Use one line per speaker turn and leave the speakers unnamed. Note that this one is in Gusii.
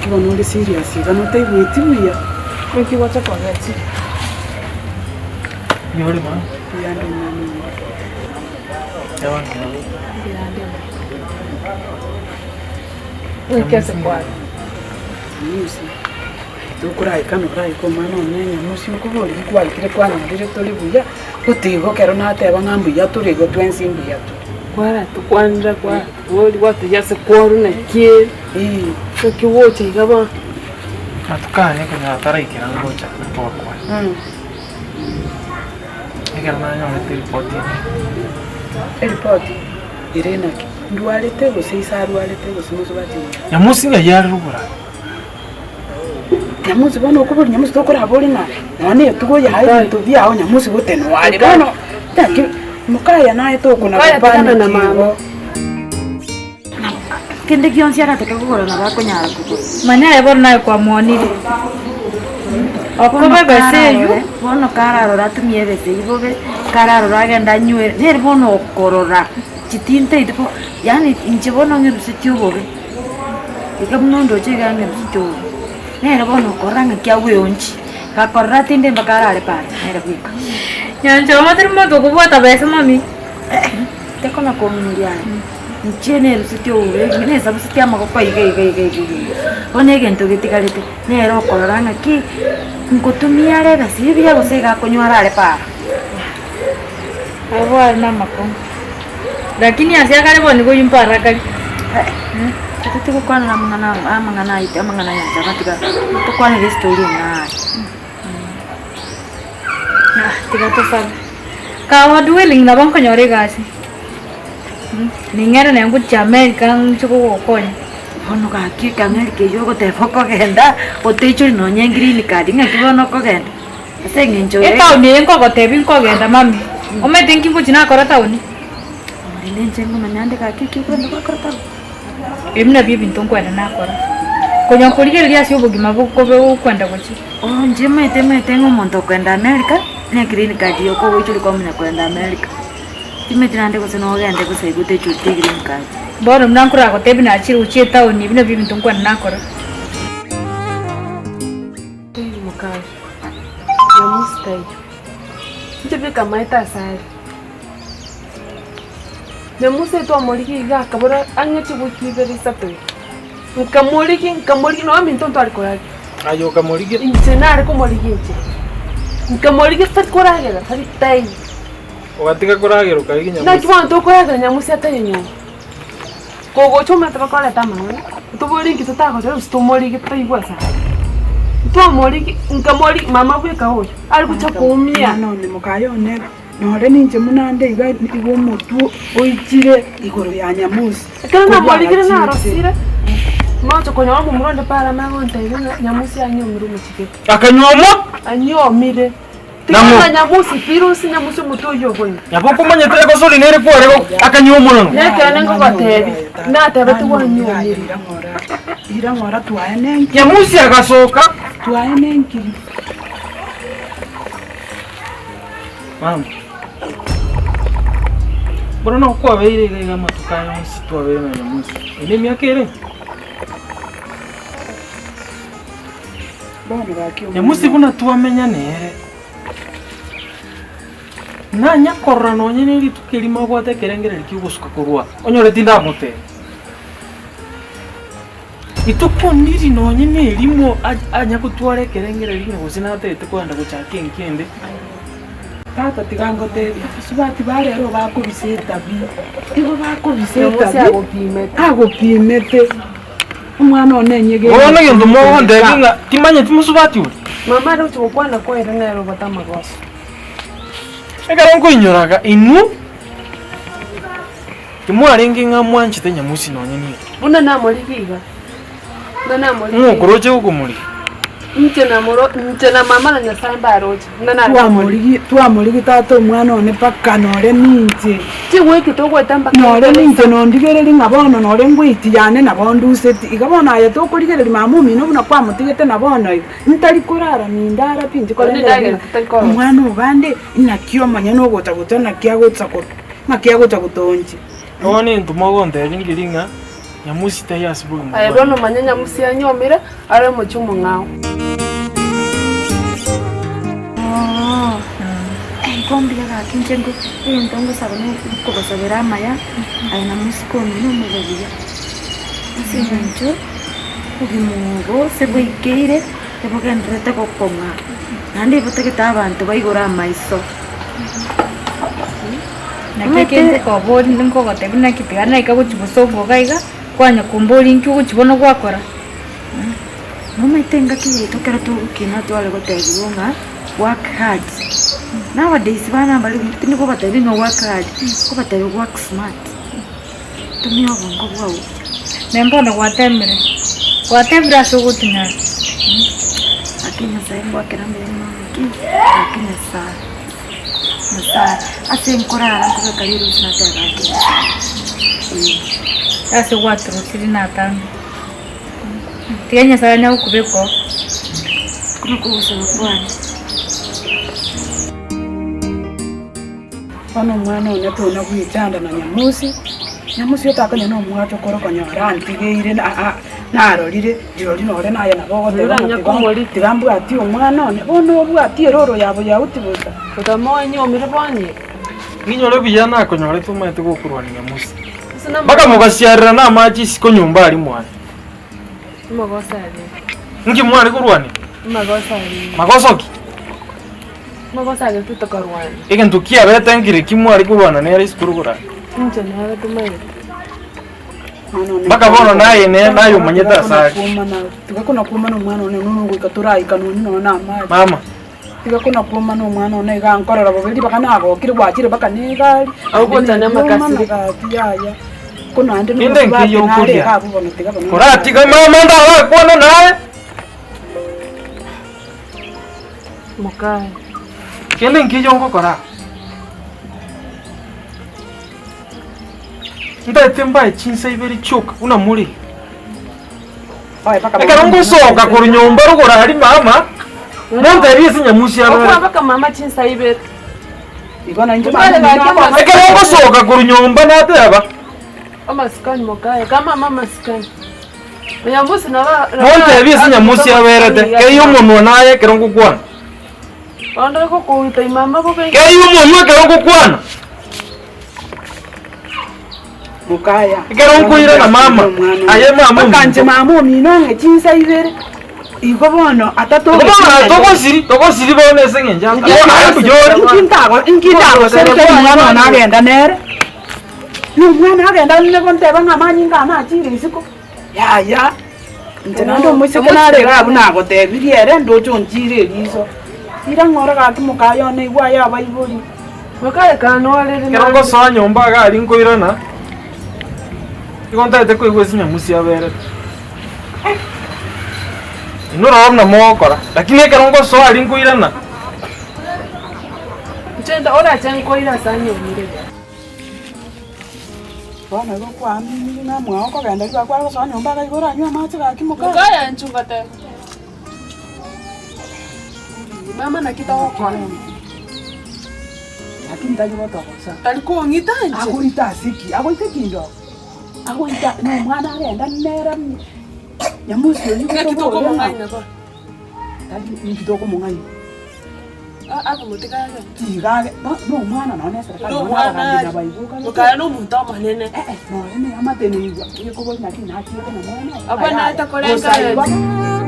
Naki bono ore serious iga notaigweti buya?
Naki gwacha kwagechire?
Mbuya ore mama?
Mbuya ande omwana one.
Yabana nabo.
Mbuya ande mama. Naki ase kware?
Nyamusi, tokoraika noraika omwana one nyamusi okoboria kwaikire kwanyorire tore buya, gose igo ekero nateba ng'a mbuya tore igo twensi mbuya tore.
Kwaratokwanera kwatobori gwatebia ase kwarwa naki naki gocha iga bono.
Amatuko aya ekonyora ataraikera ngocha togakwana. Ekero nanyorete eripoti eye.
Eripoti ere naki? Ndwarete gose ise arwarete gose mosubati oyo?
Nyamusi ng'ai are rogoro aa?
Nyamusi bono okoboria nyamusi tokorabore ng'a nonya na etugo yaye ebinto biao nyamusi gote noare bono naki mokaya naye tokona
Mokaya tigana na
gopanic
mama.
igo.
Kende gionsi aratake kogora nabo akonyara kogora.
Manya aye bono naye kwamoonire.
Bono
Okoba ebesa eywo.
kararore, bono kararore atumie ebesa eywo bobe, kararore agende anywere, nere bono okorora chitintaeti bo yaani inche bono ng'erusetie obobe, iga buna ondoche iga ng'erusetie obobe. Nere bono okorora ng'aki agweonchi, gakorora tinde mpaka arare para, nere bweka.
Nyanchama tari monto okobwata besa mami.
Tekona kong'uria aye. Inche nerusetie obobe, nesabusetie amagoko iga iga iga iga iga. Bono egento getigarete, nere okorora ng'aki, nkotumia are ebesa eyio buya gose iga akonywa arare para.
Abwo are namakong'u. Lakini ase akare bono nigo oyio mparakari.
Intwe tigokwanera amang'ana amang'ana aito amang'ana ya nchara tiga tokwanere estori eng'ao.
Ah, tiga tosabe. God willing nabo nkonyora egasi. Ning'ende naye ngochia America nche kogokonya.
Bono gaki America eywo ogoteba okogenda, otaichori nonye egreen card ng'aki bono okogenda? Ase eng'encho eye.
Etaoni eye nkogotebia nkogenda mami, omanyete nki ngochia nakora taoni?
Rende inche ngomanya ande gaki eki okogenda gwakora taoni.
Ebi nabio ebinto nkwenda nakora. Konya nkorigereria ase obogima bokobe okwenda gochia.
Oh inche maete maete ng'a omonto okoenda America, ne egreen card yoka ogoichoria kwamanya koenda America. Timanyeti naende gose nogende gose igo otaichoreti egreen card.
Bono buna nkoragotebia nachire gochia etaoni ebi nabio ebinto nkwenda nakora.
Teiyo mokaye, nyamusi taiyo. Inche beka amaete ase are. Nyamusi etwamorigia iga akabora ang'e chiwiki ibere isato iga. Nkamorigia nkamorigia nonya minto ntware koragera.
Aye okamorigia?
Inche nare komorigia inche. Nkamorigia tari koragera tari taiyo.
Ogatiga koragera okarigia nyamusi?
Naki bono tokoragera nyamusi ataiyo nyomba. Kogocha omanyete bakoreta amang'ana, tobori inki totagocha gose tomorigie totaigwe ase are. Twamorigia, nkamorigia mama bweka oyo, are gocha koumia.
Omwana one mokaye one nore ninche buna nde iga igo omotwe oichire igoro ya nyamusi.
Ekero namorigire narosire, nocha konyora omomura onde pare amanye gontebia ng'a nyamusi anyiomire omochigete.
Akanyuomwa?
Anyiomire.
Nang'o?
Tiga nyamusi pirusi nyamusi omotwe oyio oboime.
Nabo okomanyete egosori nere kware akanywa omorero.
Nekeene ngogotebi, natebete gwanyuomire.
Ira ng'ora twaye nenkiri.
Nyamusi agasoka.
Twaye nenkiri.
Mama, bono nabo kwabeire iga iga amatuko aya onsi twabeire na Nyamusi. Eye nemiaka ere? Nyamusi buna twamenya nere, nanya korora nonye ne rituko erimo abwate ekerengererio ki'ogosuka korwa onyore tindamotebia. Rituko ndiri nonye ne erimo anya gotwara ekerengererio ng'a gose natagete kogenda gochaka enki ende.
Tata tiga ngotebie, abasubati ba rero bakobisa etabi, igo bakobisa
Nyamusi
etabi,
agopimete.
agopimete. Omwana one enyegene.
Bono egento mogontebia ng'a timanyeti mosubati oria.
Mama are gochia gokwana kwaere nere obwate amagoso.
Ekero nkoinyoraga inwe, timwarenge ng'a mwanchete nyamusi nonye nigo.
Buna namorigia iga, buna namorigia
Ng'o
iga.
okoroche gokomorigia?
Inche namoro, inche na mama na Nyasae mbaroche, buna nare komorigia.
Twamorigia twamorigia tata omwana one mpaka nore ninche.
Chigwiki togoeta mpaka
Nore
ekero
ninche nondigereria ng'a bono nore ngoiti yane nabo nduseti. Iga bono aye tokorigereria mama omino buna kwamotigete na bono iga, ntari korara nindara pi inche
Korende
korende
endagera totari korosia.
omwana obande naki omonyene ogocha gocha naki agocha go naki agocha gotoonchia.
Bono intwe mogontebia nkeri ng'a. Nyamusi taiyo ase obogima
Aye
bwane.
bono manya Nyamusi anyomire are omochie omong'ao.
Oo, igo mbuya gaki inche nko egento ngosaba na nkobasabera amaya, aye na mosike omino omobe buya, ase eng'encho obogima obo ase bwaikeire, ebogendererete gokong'a, naende ebotagete abanto baigore amaiso.
Naki ekento nkoboria nkogotebia naki tiga naika gochia bosongo iga iga, kwanya komboria inki ogochia bono gwakora.
Nomanyete engaki yaito ekero togokina tware gotebiwa ng'a work hard. Nowadays bana mbare tindi kobatebia ng'a work hard, nkobatebia work smart. Tumia obongo bwao buya.
Ne mbono gwatemire, gwatemire ase ogotunyara.
Gaki Nyasaye ngwakera mbuya mono naki, gaki Nyasaye, Nyasaye, ase nkorara nkobeka rirusu nateba gaki Nyasaye, eh.
Ase gwaturusiri natambe. Tiga Nyasaye anya gokobeka oo.
Okwo nakwo ogosaba kwane.
Bono omwana one tona gwechanda na nyamusi, nyamusi otakonya na omwacho okoro konyora antigeire na a narorire, rirorio nore naye nabo ogoteba ng'a
Oranya
tiga
komoriti.
tiga mbwatie omwana one, bono obwatie eroro ya boyahudi bosa.
Otamoenye omire bwanyire.
Ninyore buya nakonyorete omanyete gokorwania nyamusi. Mpaka mogasiarera namache isiko nyomba aria mwane.
Amagoso aria.
Inki mware korwania?
Amagoso aria.
Magoso ki?
Amagoso aria titokarwania.
Egento kiabete nkire ki mware korwana nere isiko rogoro aria?
Inche nere tomaete.
Mpaka bono naye ne naye omanyete ase are.
Tiga kona kuomana omwana one nono goika toraika nonye nonya na amache.
Mama.
Tiga kona kuomana omwana one iga nkorora bobe ribaga nagokire gwachire mpaka na egari.
Agwo gocha na amakasiri.
Gaki yaya. Ko naende
Kende
nomosubati
nkiya
nare
okoria.
iga abwo bono tiga bono.
Koratiga mama ndagakwana naye.
Mokaye.
Kende nkiya ogokora. Ntaete mbae chinsa ibere chioka buna more. Ekero ngosoka korwa nyomba rogoro aria mama, montebie ase nyamusi abere.
Okwabaka mama chinsa ibere.
Igo nainche
Mokare
mama
gaki
omino
Ekero ngosoka korwa nyomba nateba,
Amasikani mokaye, ka mama amasikani. Nyamusi nabo
montebie ase nyamusi aberete, kei omonwa naye ekero ngokwana.
Bono gokoita imama bobe.
Kei omonwa ekero ngokwana.
Mokaya.
Ekero nkoirana mama, aye mama
Mpaka inche
ominto.
mama omino ng'e chinsa ibere, igo bono
Igo bono togosiri, togosiri bono ase eng'encho anga. Bono aye mbuya ore.
Inki ntago inki ntagoserete omwana one agenda nere, na omwana agenda nigo nteba ng'a amanyinga ane achire isiko, yaya, inche naende omoiseke nare iga abwo nagotebirie ere ndoche onchire eriso, ira ng'ora gaki mokaye one igwa aye abaibori.
Mokaye kanorire
Ekero ngosoa nyomba iga aria nkoirana, nigo ntagete koigwa ase nyamusi aberete. Inwe rora buna mogokora, lakini ekero ngosoa aria nkoirana,
Inche orache nkoire ase anyomire.
Bono igo kwaaminirie ng'a mwao okogenda ribaga kware gosoa nyomba iga igo oranywe amache gaki mokaye.
Mokaye inchu ngoteba. Mama naki togokora?
Lakini tari gotogosa.
Tari kong'ita inche.
Agoita ase ki? Agoita ekindo? Agoita na omwana agenda nere nyamusi oyio
Naki tokomong'aina bono?
Tari inki tokomong'aina?
Akomotiga agende.
Tiga age bo na omwana nonya na eserekari nonya
Nomwana
abagambi
aria.
nabaigokana
Mokaya nomonto omonene.
Eh eh, nonya na eamate neigwa, egekobori naki nachiete na mwana oye.
Abwo naete korenga
Gosaigwa.
ere.